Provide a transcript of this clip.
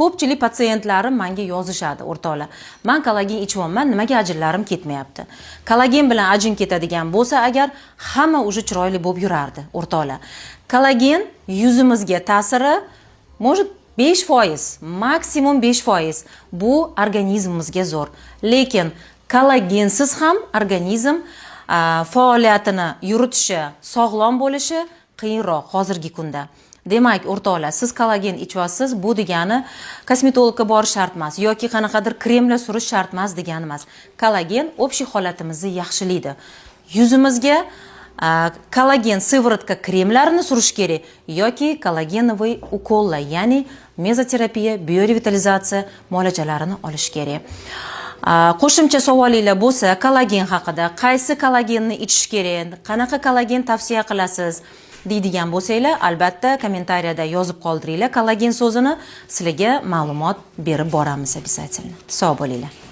Ko'pchilik patsientlarim menga yozishadi: "O'rtoqlar, man kollagen ichyapman, nimaga ajinlarim ketmayapti?" Kollagen bilan ajin ketadigan bo'lsa agar, hamma уже chiroyli bo'lib yurardi, o'rtoqlar. Kollagen yuzimizga ta'siri может 5%, maksimum 5%. Bu organizmimizga zo'r, lekin kollagensiz ham organizm faoliyatini yuritishi, sog'lom bo'lishi qiyinroq hozirgi kunda. Demak, o'rtoqlar, siz kollagen ichyapsiz, bu degani kosmetologga borish shart emas yoki qanaqadir kremlar surish shart emas degani emas. Kollagen общий holatimizni yaxshilaydi. Yuzimizga kollagen сыворотка kremlarini surish kerak yoki коллагеновый ukollar, ya'ni mezoterapiya, biorevitalizatsiya muolajalarini olish kerak. Qo'shimcha savolinglar bo'lsa kollagen haqida, qaysi kollagenni ichish kerak, qanaqa kollagen tavsiya qilasiz deydigan bo'lsanglar, albatta kommentariyada yozib qoldiringlar kollagen so'zini, sizlarga ma'lumot berib boramiz обязательно. Sog' bo'linglar.